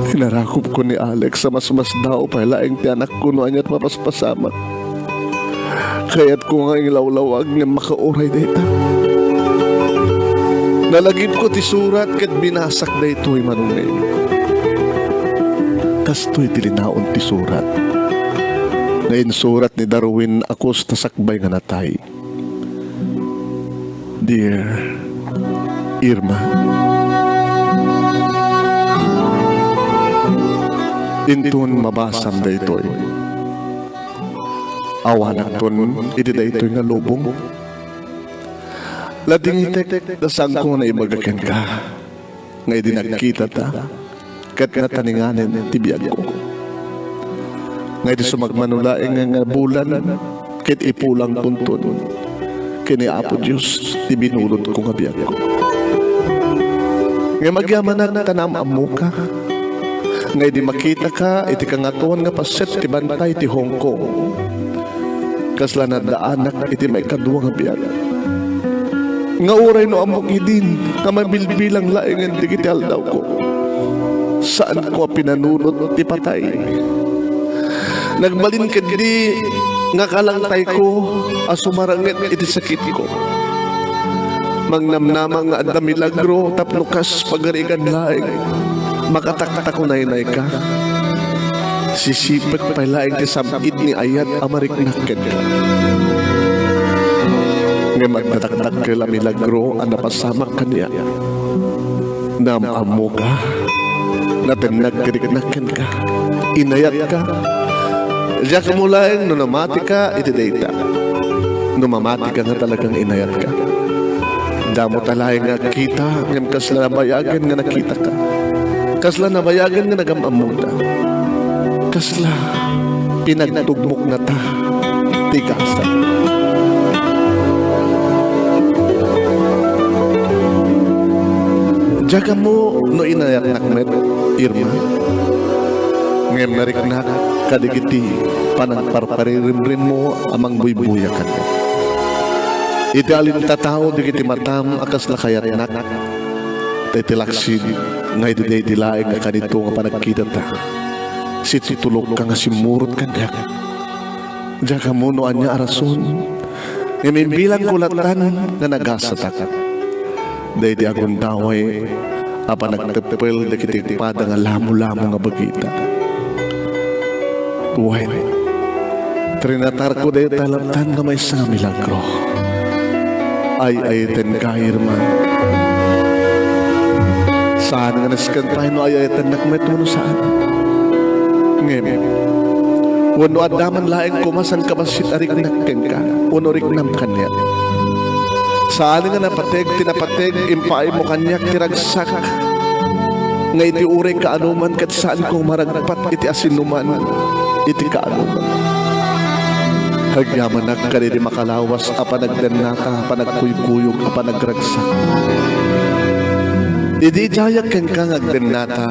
Inarakupko ni Alex a masmasdaaw pay laeng ti anakko no ania ti mapaspasamak. Kayatko nga inglawlawag ngem makauray dayta. Nalagipko ti surat ket binasak daytoy, Manong Nemi. Kastoy ti linaon ti surat nga insurat ni Darwin a Costa sakbay nga natay. Dear Irma, inton mabasam daytoy, awanakton iti daytoy nga lubong. Ladingitek ta saanko nga naibaga kenka nga idi nagkitata, ket nataninganen ti biagko. Nga idi sumagmamano laeng nga bulan, ket ipulangkonton. ken ni Apo Dios ti binulodko nga biagko. Ngem agyamanak ta naam-ammoka, nga idi makitaka iti Kangatoan nga Paset ti Bantay ti Hong Kong, kasla naddaanak iti maikadua nga biag. Nga uray no ammok idin nga mabilbilang laengen dagiti aldawko, saanko a pinanunot ti patay. Nagbalin ketdi nga kalangtayko a sumaranget iti sakitko. Mangnamnama nga adda milagro tapno kas pagarigan laeng makataktakunaynayka. Sisipek pay laeng ti sam-it ni ayat a mariknak kenka. Ngem adda dakdakkel a milagro a napasamak kaniak. Naam-ammoka, natennag ti riknak kenka, inayatka. Diak ammo laeng no namatika iti dayta. No mamatika nga talagang inayatka. Damo ta laeng nga kita, ngem kasla nabayagen nga nakitaka. Kasla nabayagen nga nagam-ammota. Kasla pinagtugmoknata ti gasat. Diak ammo no inayatnak met, Irma. Ngem nariknak kadagiti panangparparirimrimmo a mangbuybuya kaniak. Iti alintatao dagiti matam a kasla kayatnak, ta iti laksid nga idi daydi laeng a kanito nga panagkitata, situtulokka nga simmurot kaniak. Diak ammo no ania a rason, ngem imbilangko latan nga nagasatak. Daydi agundaway a panagteppel dagiti pada nga lamolamo nga bagita. Wen, trinatarko dayta latan nga maysa nga milagro. Ay-ayatenka, Irma. Saan nga nasken pay no ay-ayatennak met wenno saan. Ngem, wenno adda man laeng koma sangkabassit a riknak kenka, wenno riknam kaniak. Saan nga napateg ti napateg, impaaymo kaniak ti ragsak nga iti uray kaanoman ket saanko maragpat iti asinoman iti kaanoman. Agyamanak kadaydi makalawas a panagdennata, panagkuykuyog a panagragsak. Idi idiayak kenka nga agdennata,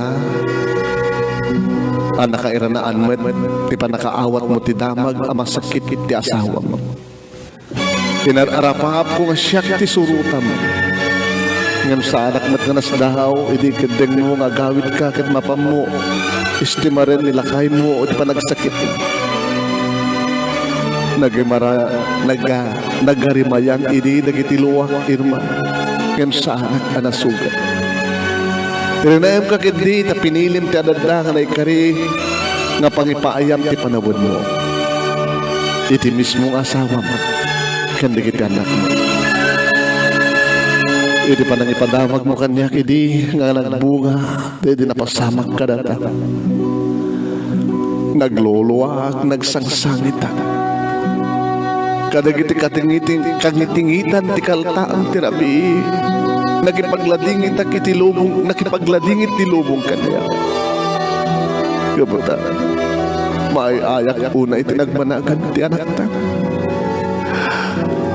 a nakairnaan met ti pannakaawatmo ti damag a masakit ti asawam. Inar-arapaapko nga siak ti surotam. Ngem saanak met nga nasdaaw idi ikeddengmo nga agawitka ket mapanmo istimaren ni lakaymo iti panagsakitmo. Nagimara-, naga-, nagarimayam idi dagiti luak, Irma, ngem saanak a nasugat. Irinaemka ketdi ta pinilim ti adda nga naikari nga pangipaayam ti panawenmo iti mismo nga asawam ken dagiti annakmo. Iti panangipadamagmo kaniak idi nga nagbunga daydi napasamak kadata, nagluluaak, nagsangsangitak. Kadagiti katingiting-, kangitingitan ti kaltaam ti rabii, nakipagladingitak iti lubong, nakipagladingit ti lubong kaniak. Gapu ta, maay-ayak unay ti nagmanagan ti anakta.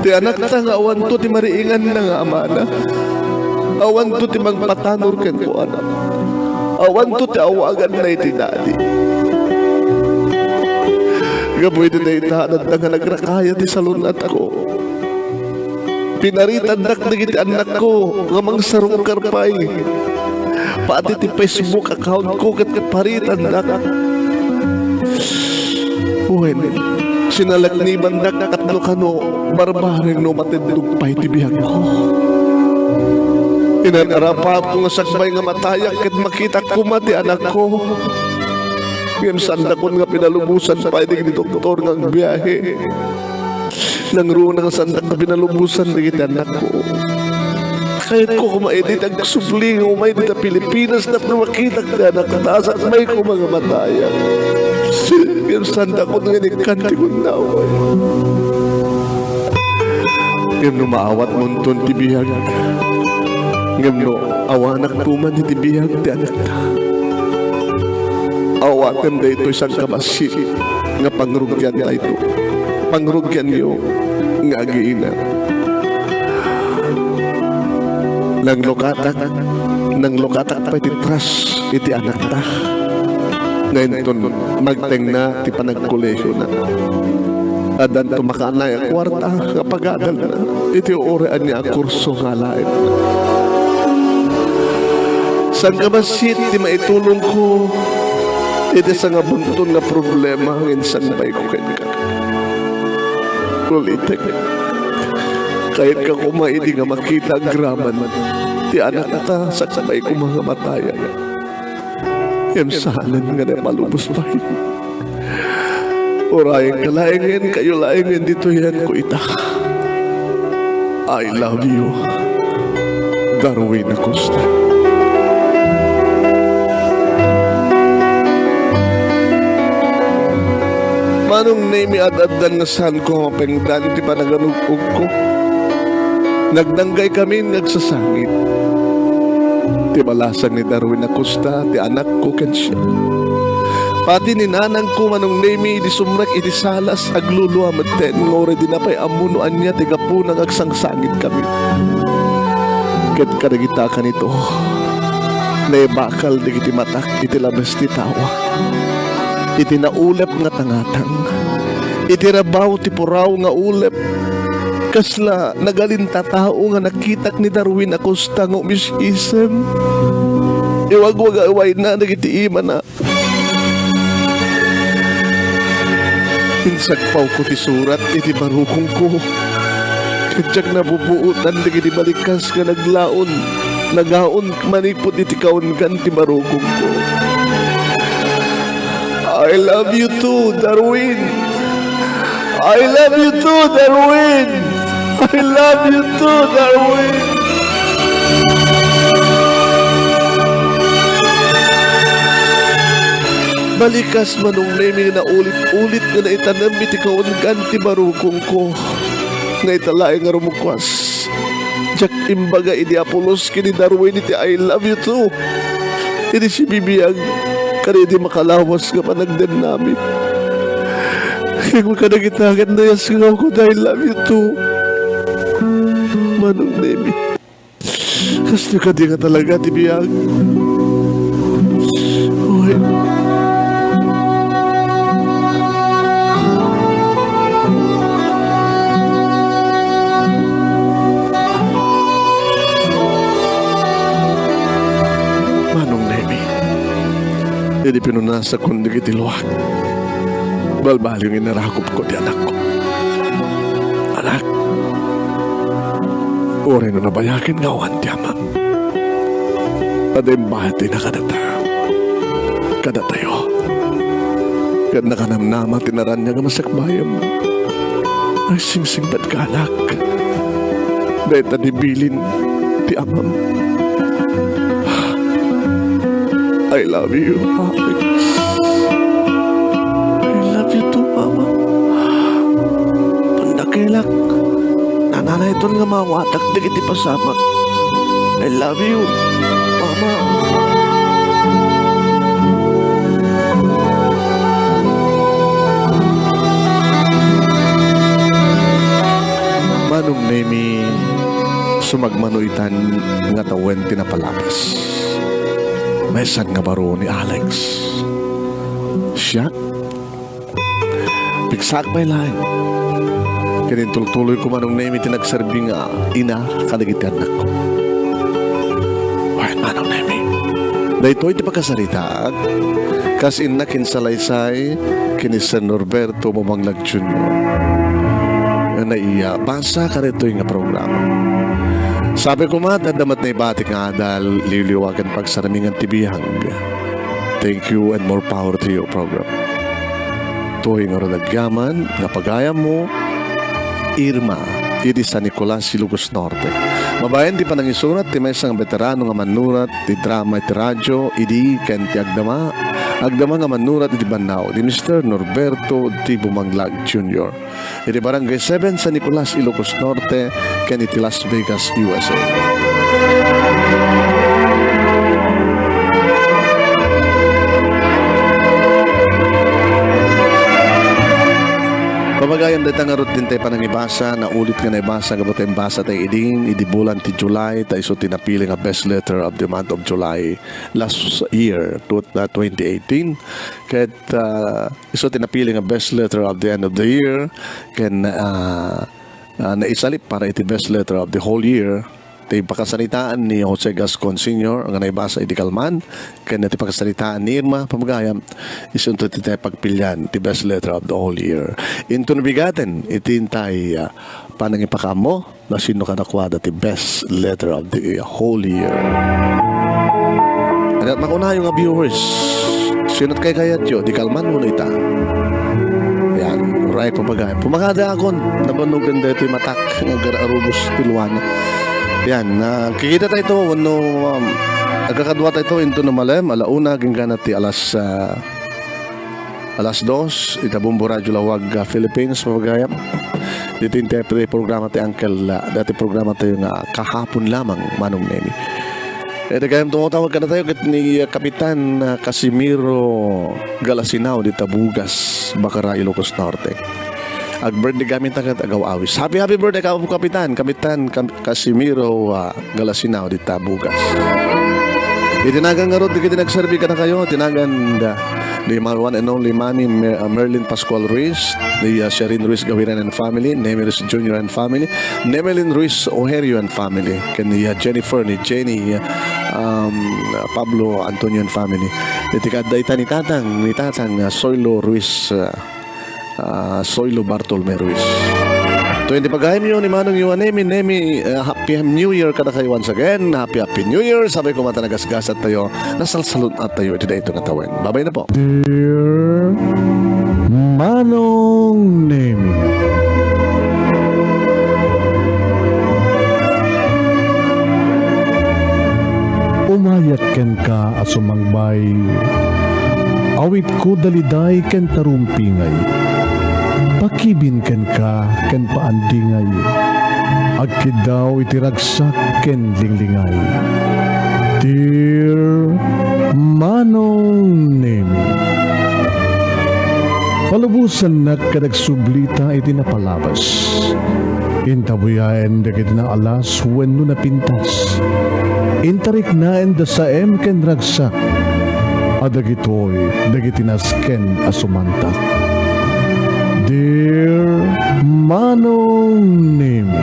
Ti anakta nga awanto ti mariinganna nga amana. Awanto ti mangpatanor kenkuana. Awanto ti awaganna iti dadi. Gapu iti dayta, adda nga nagrakaya ti salun-atko. Pinaritandak dagiti annakko nga mangsarungkar pay. Pati ti Facebook accountko ket paritandak. Wen, sinalaknibandak tapno kano barbareng no matindog pay ti biagko. Inar-arapatko nga sakbay nga matayak ket makitak koma ti anakko. Ngem saandakon nga pinalubosan pay dagiti doktor nga agbiahe. Nangruna nga saandak nga pinalubosan dagiti annakko. Kayatko koma idi ti agsubli nga umay dita Pilipinas tapno makitak ti anakta, sakbay koma nga matayak. Ngem saandakon nga inikkan ti gundaway. Ngem no maawatmonton ti biag, ngem no awanak man iti biag ti anakta, awatem daytoy sangkabassit nga pangrugian daytoy. Pangrugianyo nga agiina. Nanglukatak, nanglukatak pay ti trust iti anakta. Nga inton magtengna ti panagkolehiona, addanto makaanay a kuarta nga pagadalna iti uray ania a kurso nga alaenna. Sangkabassit ti maitulongko iti sangabunton nga problema nga insangbayko kenka. Ulitek, kayetka koma idi nga makita agraman ti anakta sakbay koma nga matayen. Ngem saanen nga naipalubos pay. Urayenka laengen, kayo laengen ditoy, yan ko ita. I love you, Darwin Acosta. Manong Nemi, ad-addan nga saanko a mapengdan ti panaganug-ugko. Nagdanggaykamin nga agsasangit. Ti balasang ni Darwin Acosta, ti anakko ken siak. Pati ni nanangko, Manong Nemi, idi sumrek iti salas, aglulua metten, nga uray dina pay ammo no ania ti gapuna nga agsangsangitkami. Ket kadagita kanito, naibakal dagiti matak iti labes ti tawa, iti naulep nga tangatang, iti rabaw ti puraw nga ulep. Kasla nagalintatao nga nakitak ni Darwin Acosta nga umis-isem. Iwagwagawayna dagiti imana. Insagpawko ti surat iti barukongko. Ket diak nabubuotan dagiti balikas nga naglaon, nagaon manipud iti kaunggan ti barukongko. I love you too, Darwin. I love you too, Darwin. I love you too, Darwin. Balikas, Manong Nemi, nga naulit-ulit nga naitanem iti kaunggan ti barukongko, nga ita laeng nga rumukwas. Diak imbaga idi apulos ken ni Darwin iti "I love you too." Idi sibibiag, kada idi makalawas nga panagdennami. Ngem kadagita ket nayasngawko ti "I love you too." Manong Nemi. Kastoy kadi nga talaga ti biag? Uy. Manong Nemi, idi pinunasakon dagiti luak, balbaliw nga inarakupko ti anakko. Anak, uray no nabayagen nga awan ti amam, adda imbayatna kadata, kadatayo. Ket nakanamnama ti naraniag a masakbayam. Agsingsingpetka, anak. Dayta ti bilin ti amam. I love you, Alex. I love you too, Mama. Pandakelak. Nananayton nga maawatak dagiti pasamak. I love you, Mama. Manong Nemi, sumagmamano itan nga tawen ti napalabas. Maysa nga baro ni Alex. Siak, pigsaak pay laeng. Ket intultuloyko, Manong Nemi, ti nagserbi nga ina kadagiti annakko. Wen, Manong Nemi, daytoy ti pakasaritaak kas innak insalaysay ken ni Sir Norberto Bumanglag Junior nga naiyabasa kadaytoy nga programa. Sapay koma ta adda met naibatik nga adal, liwliwa ken pagsarmingan ti biag. Thank you and more power to you, program. Toy nga rudagyaman nga pagayammo, Irma, idi San Nicolas, Ilocos Norte. Mabain ti panangisurat ti maysa nga veterano nga mannurat ti drama iti radyo idi ken ti agdama, agdama nga mannurat iti bannaw, ni Mister Norberto T. Bumanglag Junior, iti Barangay seven, San Nicolas, Ilocos Norte, ken iti Las Vegas, U S A. Pagayam dayta ngarud dintay panangibasa, naulit nga naibasa, gapu ta imbasa tay idin, idi bulan ti July, ta isu ti napili nga best letter of the month of July last year, tw-, uh, twenty eighteen. Ket, uh, isu ti napili nga best letter of the end of the year, ken, uh, uh, naisalip para iti best letter of the whole year. Ti pakasaritaan ni Jose Gascon Senior nga naibasa idi kalman, ken ti pakasaritaan ni Irma Pamagayam, isunto ti pagpilian ti best letter of the whole year. Inton bigaten, iti intay, ah, panangipakaammo, no sino kadakuada ti best letter of the whole year. Ket makunayo nga viewers, sino't kaykayatyo, di kalman wenno ita? Yan, right, Pamagayam. Pumagada akon, nabannogen daytoy matak nga agararubos ti luana. Yan, ah, kikita tayo ito, wenno, um, agkakadua tayo ito, into no malem, ala una, agingga ti alas, ah, alas dos, ita Bombo Radio Lawag, ah, Philippines, Pamagayam. Ditoy ti programa ti Uncle, ah, daytoy programa tayo nga Kahapon Lamang, Manong Nemi. Iti gayam tumutawag kadatayo ket ni, ah, Kapitan, ah, Casimiro Galasinao dita Bugas, Bacara, Ilocos Norte. Ag-birthday kami ta ket agaw-awis. Happy, happy birthday, Kap-, Kapitan. Kapitan Kam-, Casimiro, ah, Galasinao dita Bugas. Iti nagan ngarud dagiti nagserbi kadakayo, iti nagan da, di ma-, one and only Mami Mer-, ah, Merlin Pascual Ruiz, di, ah, Sherin Ruiz Gawiran and family, Nemi Ruiz Junior and family, Nemelin Ruiz Ojerio and family, ken ni, ah, Jennifer, ni Jenny, um, Pablo Antonio and family. Iti kaadda ita ni Tatang, ni Tatang, ah, Soylo Ruiz, ah, ah, Soylo Bartolome Ruiz. Ito iti pagayamyo ni Manong Yuan Nemi, Nemi, ah, Happy New Year kadakayo once again. Happy, Happy New Year. Sabay kumata nagasgasat tayo, nasalsalun-at tayo iti daytoy nga tawen. Babay na po. Dear Manong Nemi, umayak kenka a sumangbay, awitko daliday ken tarumpingay, pakibin kenka ken paandingay, agkiddaw iti ragsak ken linglingay. Dear Manong Nemi, palubosannak ket agsublita iti napalabas. Intabuyaen dagiti naalas wenno napintas. Intariknaen da saem ken ragsak a dagitoy dagiti nasken a sumantak. Dear Manong Nemi,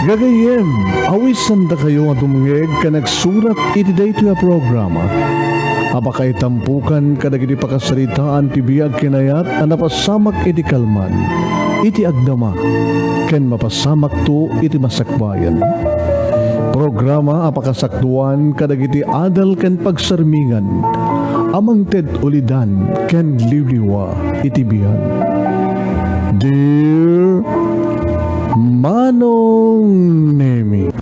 gagayyem, awisandakayo a dumngeg ken agsurat iti daytoy a programa a pakaitampukan kadagiti pakasaritaan ti biag ken ayat a napasamak iti kalman, iti agdama, ken mapasamakto iti masakbayan. Programa a pakasakdoan kadagiti adal ken pagsarmingan a mangted ulidan ken liwliwa iti biag. Dear Manong Nemi.